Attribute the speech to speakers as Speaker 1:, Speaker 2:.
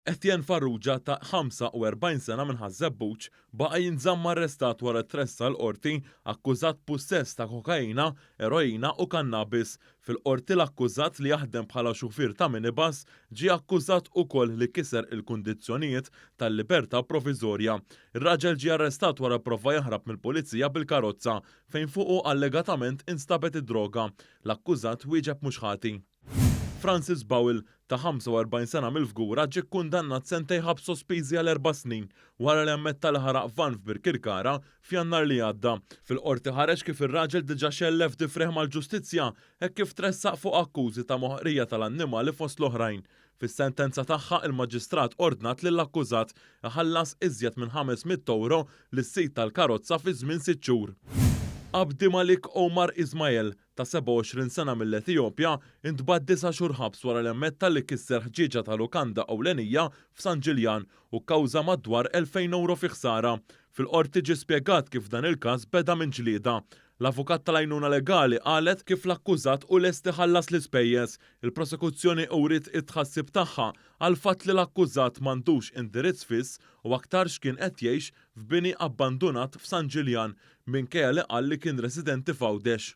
Speaker 1: Etienne Farrugia ta' 45 sena minn Ħaż-Żebbuġ baqa' jinżamm arrestat wara tressaq l-Qorti akkużat b'pussess ta' kokaina, eroina u kannabis. Fil-Qorti l-akkużat li jaħdem bħala xufier ta' minibus ġie akkużat ukoll li kiser il-kundizzjonijiet tal-libertà proviżorja. Ir-raġel ġie arrestat wara pprova jaħrab mill-Pulizija bil-karozza fejn fuqu allegatament instabet id-droga. L-akkużat wieġeb mhux ħati. Francis Bowell, ta' 45 sena mill-Fgura ġie kkundannat sentejn ħabs sospiżi għal erba' snin wara li ammetta li ħaraq vann f'Birkirkara f'Jannar li għadda. Fil-Qorti ħareġ kif ir-raġel diġà xellef difrejh mal-ġustizzja hekk kif tressaq fuq akkużi ta' moħqrija tal-annimali fost l-oħrajn. Fis-sentenza tagħha il-Maġistrat ordnat lill-akkużat iħallas iżjed minn 500 ewro lis-sid tal-karozza fi żmien sitt xhur. Abdi Malik Omar Ismael, ta' 27 sena mill-Etijopja, intbagħat disa' xhur ħabs wara li ammetta li kisser ħġieġa ta' lukanda ewlenija f'San Ġiljan u kkawża madwar 2,000 ewro fi ħsara. Fil-Qorti ġie spjegat kif dan il-każ beda minn ġlieda. L-avukat tal-għajnuna legali qalet kif l-akkużat hu lest iħallas l-ispejjeż. Il-prosekuzzjoni uriet it-tħassib tagħha għall-fatt li l-akkużat m'għandux indirizz fiss u aktarx kien qed jgħix f'bini abbandunat f'San Ġiljan minkejja li qal li kien residenti f'Għawdex.